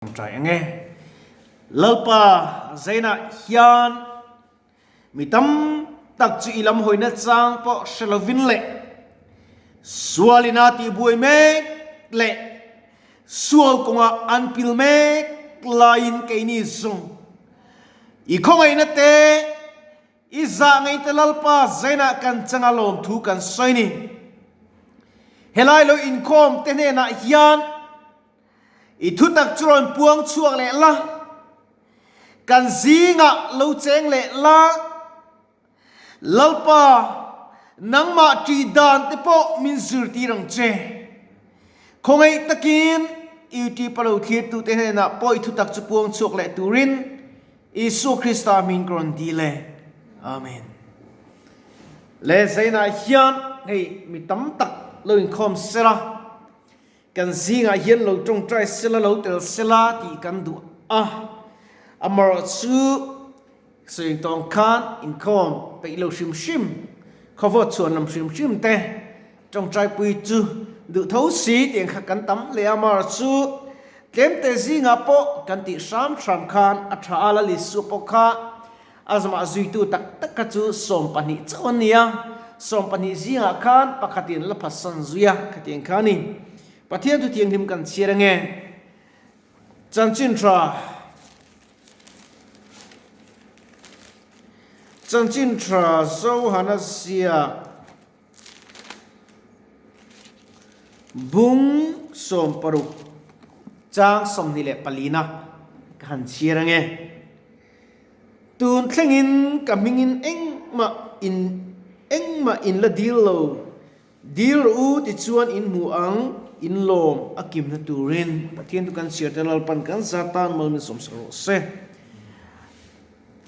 Ṭawngṭai ang e. Lalpa Zainah hian mi tam tak chu i lam hawina chang pawh hre lovin leh sualina tihbuai mek leh sual kawngah an pil mek laiin keini zawng i khawngaihna te i zah ngaihte Lalpa Zainah kan changa lawmthu kan sawi ni. Helai lo inkhawm te hnenah hian I thutak chu rawn puang chhuak leh la, kan zingah lo cheng leh la, Lalpa, nangmah ṭih dan te pawh min zirtir ang che. Khawngaih takin YouTube a lo thlirtute hnenah pawh i thutak chu puang chhuak leh turin Isua Krista hming ka rawn dil e. Amen. Le Zainah hian hei mi tam tak lo inkhawm sela. Kan zingah hian lo tawngtai sela, lo tel sela tih kan duh a. Amarawh chu sawi tawng khan inkhawm peih lo hrim hrim, khawvawt chhuan lam hrim hrim te tawngtaipui chu duh tho si tih ang kha kan tam hle a. Amarawh chu tlemte zingah pawh kan tih hram hram khan a tha a, Lal Isua pawh kha a zamah zuitu tak tak kha chu 12 chauh an ni a, 12 zingah khan pakhatin la phatsan zui a, khatiang kha a ni. Pathian thuthianghlim kan chhiar ange. Chanchin tha Chanchin tha Zohana ziak Bung 60 chang 24 na ka han chhiar ange. Tun thlengin ka hmingin engmah in engmah in la dil lo, dil rawh u tichuan in hmu ang, in lawm a kimna turin Pathian chu kan chhiar te Lalpan kan za tan mal min sawmsak rawh se.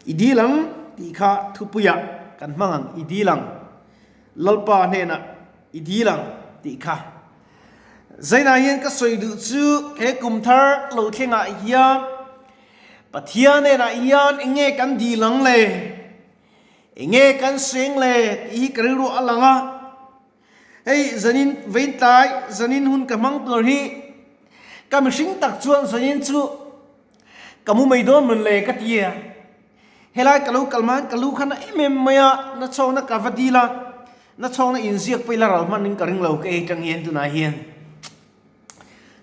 I dil ang tih kha thupuiah kan hmang ang, i dil ang, Lalpa hnenah i dil ang tih kha. Zainah hian ka sawi duh chu he kum thar lo thlengah hian Pathian hnenah hian eng nge kan dil ang le? Eng nge kan seng le? tih hi ka rilru a lang a. Hei zanin vein tlai, zanin hun ka hmang tur hi ka mihring tak chuan zanin chu ka mu mai dawn mawn le ka ti a. Helai ka lo kal hmain ka lu kha na em em mai a, na chhawkna ka va dil a, na chhawkna inziak pawh ila ral hman in ka ring lo ka ei tang hian tunah hian.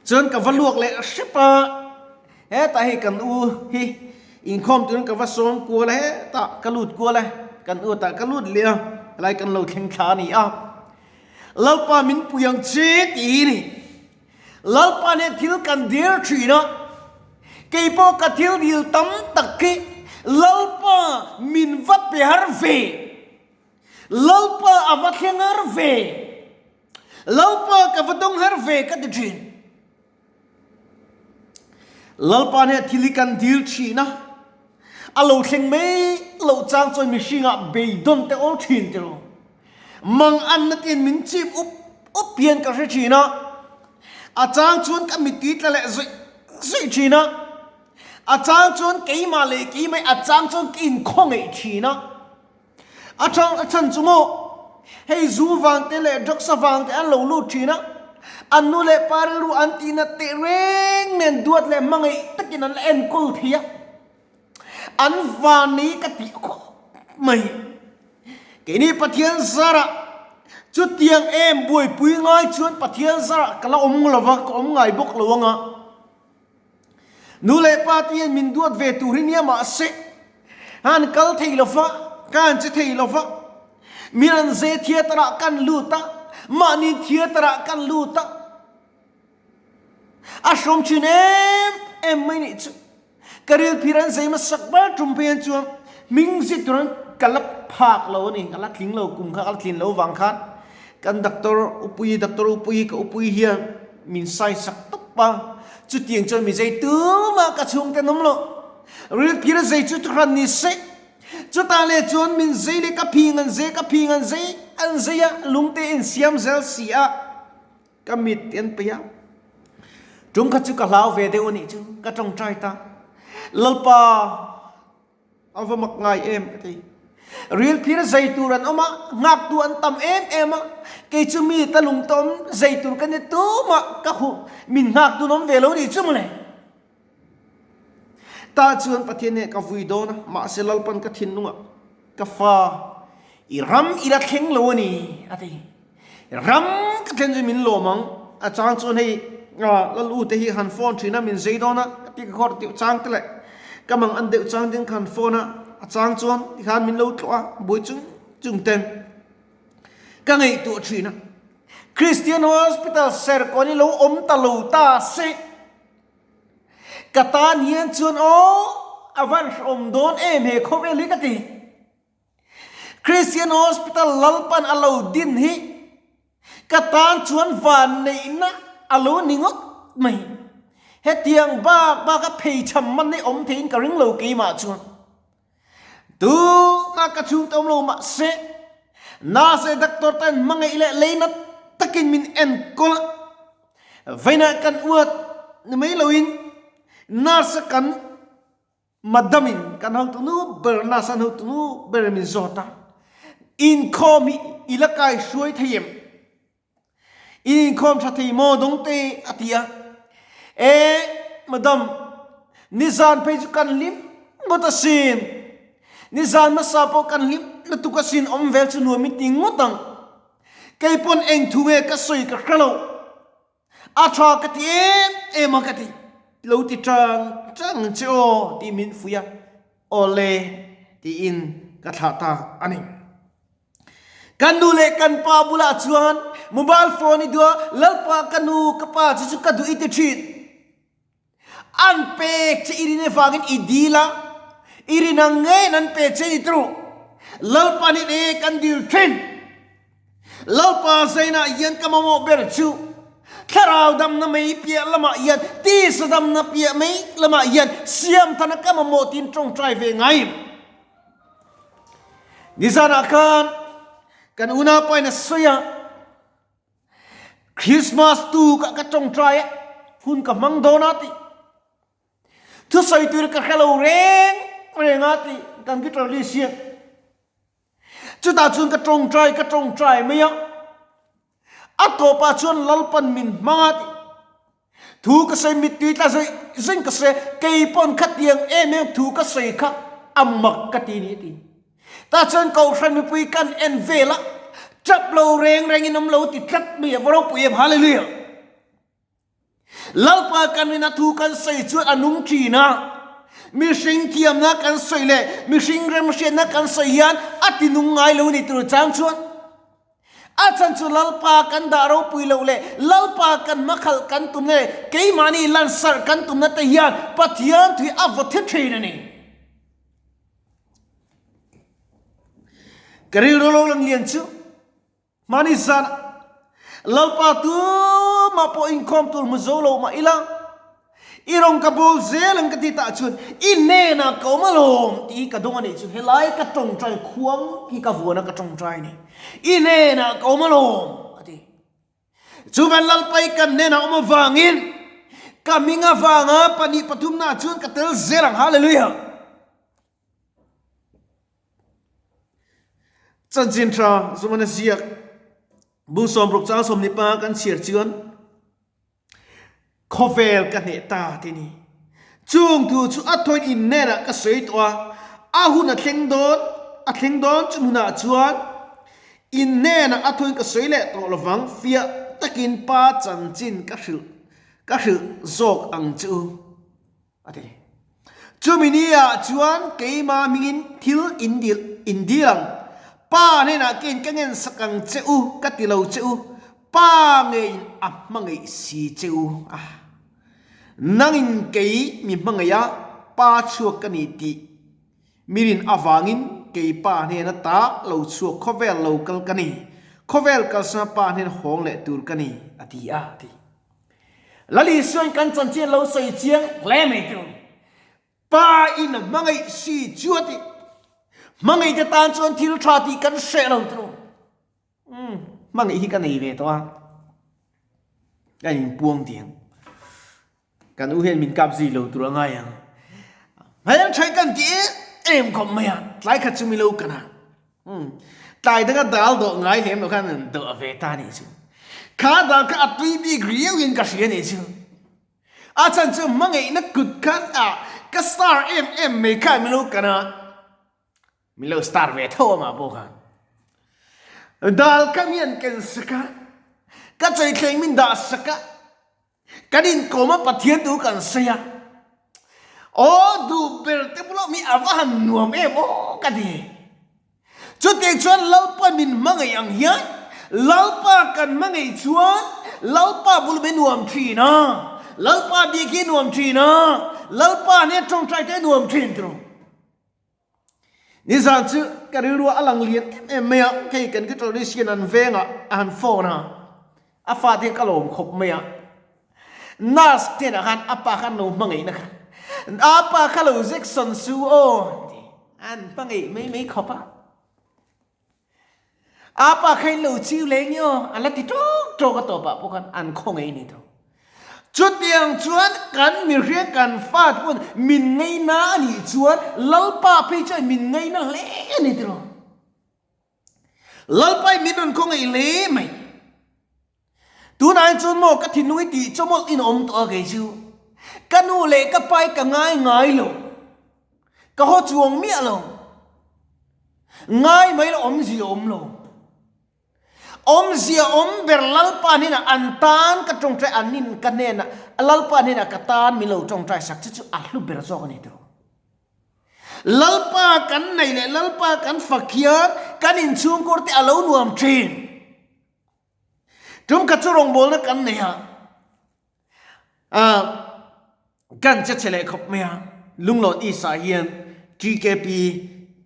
Chuan ka va luak leh hrep a, hetah hei kan u hi inkhawm turin ka va sawm kual a, hetah ka lut kual a, kan u tah ka lut leh a, helai kan lo thleng thla a ni a. Lalpa min pui ang che tih hi ni. Lalpa nen thil kan dil thin a, kei pawh ka thil dil tam tak hi Lalpa min va pe har ve. Lalpa a va thleng har ve. Lalpa ka va dawng har ve ka ti thin. Lalpa hneh thil hi kan dil thin a, a lo thleng mai loh chang chuan mihringah beidawn te awl thin tiraw. Mang anna ten min chip up up hian ka hre thin a, a chang chuan ka mittui tla leh zawih zawih thin a, a chang chuan keimah leh keimah a chang chuan ka inkhawngaih thin a. A chang a chhan chu maw? Hei zu vang te leh drugs avang te an lo lut thin a, an nu leh pa rilru an tihna teh reng nen duat leh hmangaih takin an la enkawl thei a, an van nei ka tih khawp mai. Keini Pathian zarah chutiang em buaipui ngai chuan Pathian zarah ka la awm lo va, ka awm ngai bawk lo anga. Nu leh pa te hian min duat ve tur hi nia mahse han kal thei lo va, ka han che thei lo va, min an ze theatre ah kan lut a, mahni theatre ah kan lut a, a hrawm thin em em mai nih chu. Ka ril phir an zei hmasak ber tum phei an chuan hming zit tur an ka la phak lo a ni, ka la tling lo kum kha ka la tlin lo vang khan kan doctor upui doctor upui ka upui hian min sign sak tawp a, chutiang chuan mi zei tumah ka chhungte an awm lo. Ril phir a zei chu thuhran ni se, chutah leh chuan min zei leh ka phing an zei ka phing an zei an zei a, lungte in siam zel si a, ka mit te an peih a. Tum kha chu ka hlau ve deuh a nih chu, ka tawngtai ta. Lalpa. A va mak ngai em ka ti. Ril phir zei tur an awm a, nghaktu an tam em em a, kei chu mi ta lung tawm zei tur ka ni tumah ka huh min nghaktu an awm ve lo ni chu mawle. Tah chuan Pathian nih ka vui dawn a, mahse Lalpan ka thinlungah ka fa i ram i la thleng lo a ni a ti. Ram ka thlen chu min lawm ang, a chang chuan hei Lal u te hi han phone thin a min zei dawn a, ka ti ka khawr deuh chang te leh ka mang an deuh chang ten ka han phone a, a chang chuan tikhan min lo tlawh a, buai chung chung ten ka ngaihtuah thin a. Christian Hospital Serkawn hi lo awm ta lo ta se. Ka tan hian chuan aw a van hrehawm dawn em he khawvel hi ka ti. Christian Hospital Lalpan a lo din hi ka tan chuan van neihna a lo ni ngawt mai. Hetiang bak bak a pheichham man hi awm theiin ka ring lo keimah chuan. Tuna ka chhungte awm lo mahse nurse leh doctor ten hmangaih leh leina takin min enkawl a, vawiinah kan uat ni mai loin nurse kan madam in kan hotu nu ber nurse an hotu nu ber min zawt a, inkhawm hi i la kai hruai thei em? I inkhawm tha thei maw Dawngte? a ti a. E, madam, nizan phei chu kan hlim ngawt asin. Nizan hmasa pawh kan hlim lutuk asin awm vel chu nuam i ti ngawt ang. Kei pawn eng thu nge ka sawi ka hre lo. A tha ka ti em em a ka ti. Lo ti chang chang ang che aw tih min fuih a. Awle tiin ka thlah ta a ni. Kan nu leh kan pa bulah chuan mobile phone i duh a, Lalpa ka nu ka pa chu chu ka duh i ti thin. An pek che i rin avangin i dil a, i rin ang ngeiin an pe che ni tru. Lalpa nih e kan dil thin. Lalpa zainah hian ka mamawh ber chu thlarau damna mai piah lamah hian tisa damna piah mai lamah hian siamthana ka mamawh tiin tawngtai ve ngai. Nizanah khan kan unaupa in a sawi a, Christmas tuk ah ka tawngtai a, hun ka hmang dawn a tih. Thusawi tur ka hre lo reng reng a tih kan guitar list hian. Chutah chuan ka tawngtai ka tawngtai mai a, A tawpah chuan Lalpan min hmang a tih thu ka sawi mittui tla zawih zawih ka sawi a, kei pawn khatiang em em thu ka sawi kha a mak ka ti ni a ti. Tah chuan Kohhran mipui kan en vel a, tap lo reng rengin awm lo ti tlat mai a, va ropui em Hallelujah! Lalpa kan rin a thu kan sawi chuan a nung thin a, mihring thiamna kan sawi leh mihring remhriatna kan sawi hian a ti nung ngai lo ni tur chang chuan a chhan chu Lalpa kan dah ropui loh leh Lalpa kan hmakhalh kan tumna leh keimahni lansarh kan tumna te hian Pathian thui a vaw thi thin a ni. Ka rilru lo lang lian chu. Hmani zan Lalpa tumah pawh inkhawm tur hmu zo lo mah ila, i rawn ka bawl zel ang ka ti tah chuan i hnenah ka awm alawm tih hi ka dawng a nih chu. Helai ka tawngtai khuang hi ka vuan a ka tawngtai a ni. I hnenah ka awm alawm a ti. Chuvan Lalpa i kan hnenah awm avangin ka hming avanga pahnih pathumnaah chuan ka tel zel ang. Hallelujah! Chanchin tha Zumana ziak bung sawmruk chang sawmhnih panga kan chhiar chuan khawvel ka hneh ta ti ni. Chung thu chu a thawn in hnenah ka sawi tawh a, a hun a thleng dawn a thleng dawn chu hmunah chuan in hnenah a thawn ka sawi leh tawh lovang fiah takin pa chanchin ka hrilh ka hrilh zawk ang che u. A ti. Chumi ni ah chuan keimah hmingin thil in dil in dil ang. Pa hnenah keiin ka ngensak ang che u, ka ti lo che u. Pa ngeiin a hmangaih si che u a. Nangin kei mi hmangaih a, Pa chhuak ka ni tih mi rin avangin kei Pa hnena ta lo chhuak khawvel lo kal ka ni. Khawvel kalsana Pa hnen hawng leh tur ka ni, a ti a, a ti. Lal Isuain kan chanchin lo sawi chiang hle mai teu. Pa in a hmangaih si chu a ti. Hmangaih te tan chuan thil tha tih kan hreh lo teu. Umm, hmangaih hi ka nei ve tawh a. Ka inpuang tiang. Kan u hian min kap zui lo tur a ngai ang. Hmel tha kan ti em em khawp mai a, tlai khat chu mi lo kan a. Umm, tlai danga dal dawh ngai lem lo khan an dawh ve ta nih chu. Kha dal kha a tui bik riau in ka hria nih chu. A chhan chu hmangaihna kut khan a. Ka star em em mai kha min lo kan a, min lo star ve tho amah pawh khan. Dal kha mi an ken sak a, ka chaithleng min dah sak a, kan inkawm a Pathian tu kan sawi a. Aw duh ber te bulah mi a va han nuam em aw ka ti. Chutiang chuan Lalpa min hmangaih ang hian Lalpa kan hmangaih chuan Lalpa bul mai nuam thin a, Lalpa bik hi nuam thin a, Lalpa nia tawngtai te nuam thin tiraw. Nizan chu ka rilru a lang lian em em mai a, hei kan guitarist hian an vengah a han phone a, a fate ka lawm khawp mai a. Nurse hnenah khan a pa khan lo hmangaihna kha a pa kha lo Jackson su aw ti an hmangaih mai mai khawp a a pa kha in lo chiu leh nge aw an la ti tawk tawk a tawpah pawh khan an khawngaih ni tho chutiang chuan kan mihring kan fa te pawn min ngaina a nih chuan Lalpa phei chuan min ngaina hle a ni tiraw Lalpa in min rawn khawngaih hle mai. Tunah hi chuan maw ka thinlung hi tih chawmawlh in a awm tawh a kei chu. Ka nu leh ka pa hi ka ngai ngai lo. Ka haw chuang miah lo. Ngai mai lo awmzia awm lo. Awmzia awm ber Lalpa hnenah an tan ka tawngtai an nin ka hnenah Lalpa hnenah ka tan min lo tawngtai sak chu chu a hlu ber zawk a ni tawh. Lalpa kan nei leh Lalpa kan fak hian kan inchhungkur te a lo nuam thin. Tum khat chu rawngbawlna kan nei a, kan che chhe leh khawp mai a, Lunglawn East ah hian TKP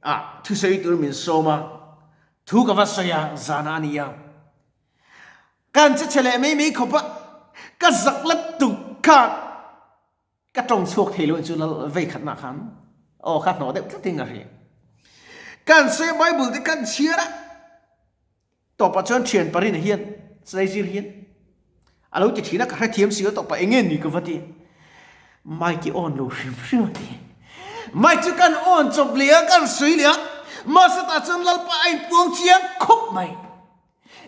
ah thusawi tur min sawm a, thu ka va sawi a, zana a ni a, kan che chhe leh mai mai khawp a, ka zak la tuk khan ka tawng chhuak thei lo chu lal vei khatna khan aw kha hnawh deuh tlatin ka hria. Kan sawi a Bible te kan chhiar a. Tawpah chuan thian Parina hian Zaizir hian a lo ti thin a, ka hrethiam si lo tawpah eng nge ni ka va ti. Mic i on lo hrim hrim a ti. Mic chu kan on chawp leh a, kan sawi leh a, mahse tah chuan Lalpa a inpuang chiang khawp mai.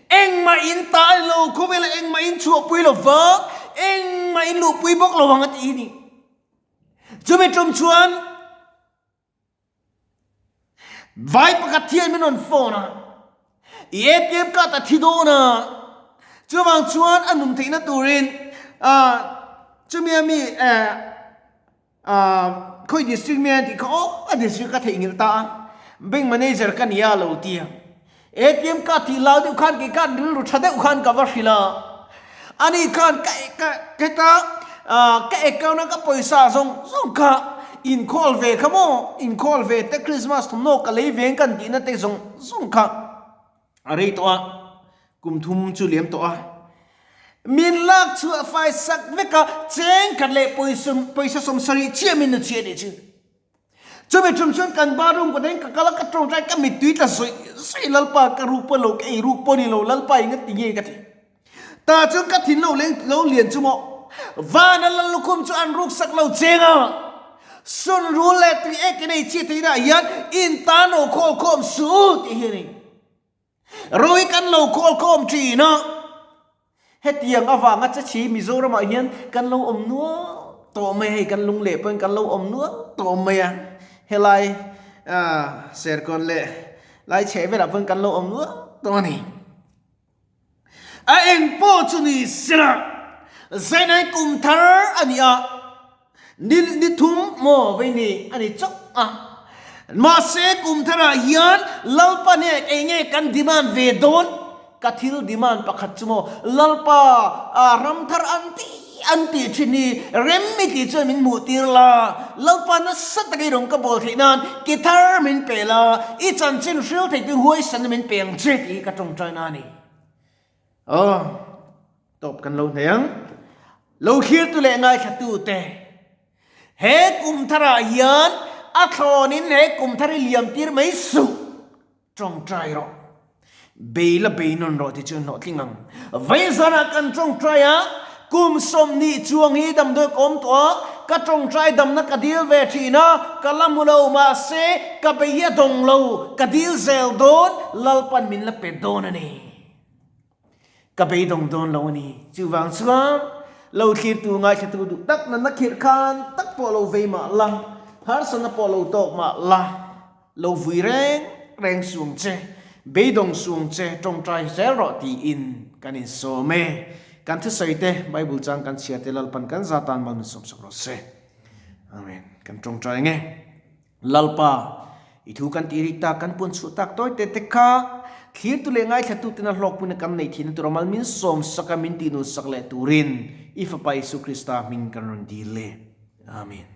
Engmah in ta a ni lo, khawvelah engmah in chhuahpui lo vang, engmah in luhpui bawk lo ang a ti hi ni. Chumi tum chuan Vai pakhat hian min rawn phone a, i ATM card a thi dawn a, chuvang chuan a nun theihna turin chumi a mi khawi district mi an tih kha aw a district ka theihnghilh ta a, bank manager ka nia a lo ti a. ATM card tih lau deuh khan kei khan rilru tha deuh khan ka va hrilh a, ani khan ka ka heta ka account a ka pawisa zawng zawng kha inkhawlh ve kha maw inkhawlh ve te Christmas thawmhnaw ka lei ve ang kan tihna te zawng zawng kha a rei tawh a, kum thum chu liam tawh a, min lak chhuah fai sak vek a, cheng khat leh pawisa pawisa sawmsarih chiah min nu chhiah nih chu. Chumi tum chuan kan bathroom ka thleng ka kal a, ka tawngtai ka mittui tla zawih zawih Lalpa ka ruk pawh lo ka ei ruk pawh ni lo Lalpa eng a ti nge ka ti. Tah chuan ka thin lo leng lo lian chu maw Vana lal lukhum chu an ruk sak lo cheng a, sun rul leh tui ek in ei chhiat theihna ah hian in tan lo khawl khawm suh u tih hi a ni. Rui kan lo khawl khawm thin a, hetiang avanga che chhi Mizoramah hian kan lo awm nual tawh mai a, hei kan lung leh pawhin kan lo awm nual tawh mai a, helai Serkawn leh lai chheh velah pawhin kan lo awm nual tawh a ni. A eng pawh chu ni sela, Zainai kum thar a ni a. Ni ni thum maw vei ni a ni chauh a. Mahse kum tharah hian Lalpa hneh kei nge kan demand ve dawn? Ka thil demand pakhat chu maw Lalpa ah ram thar an ti an tih thin hi rem mi tih chuan min hmuh tir la, Lalpa nasa taka i rawn ka bawl theih nan ki thar min pe la, i chanchin hril thei tur huaisanna min pe ang che tih hi ka tawngtaina a ni. Aw. Tawp kan lo hneh ang. Lo thlirtu leh ngaithlatute, he kum tharah hian a thlawnin he kum thar hi liam tir mai suh. Tawngtai rawh. Bei la bei nawn rawh ti chu hlawhtling ang. Vaizanah kan tawngtai a, kum 20 chuang hi damdawi ka awm tawh a, ka tawngtai damna ka dil ve thin a, ka la hmu lo mahse ka bei hi a dawng lo, ka dil zel dawn, Lalpan min la pe dawn a ni. Ka beidawng dawn lo a ni. Chuvang chuan. Lo thlirtu ngaithlatu duh tak natna khirh khan tak pawh lo vei mah la, harsatna pawh lo tawk mah la, lo vui reng reng suang che, beidawng suang che, tawngtai zel rawh tiin kan insawm e. Kan thusawi te, Bible chang kan chhiar te Lalpan kan za tan mal min sawmsak rawh se. Amen. Kan tawngtai nge. Lalpa, i thu kan tih rik tak, kan puan chhuah tak tawi te te kha thlirtu leh ngaithlatu tena hlawkpuina kan neih thihna tura mal min sawmsak a, min tihnunsak leh turin i Fapa Isu Krista hming kan rawn dil e. Amen.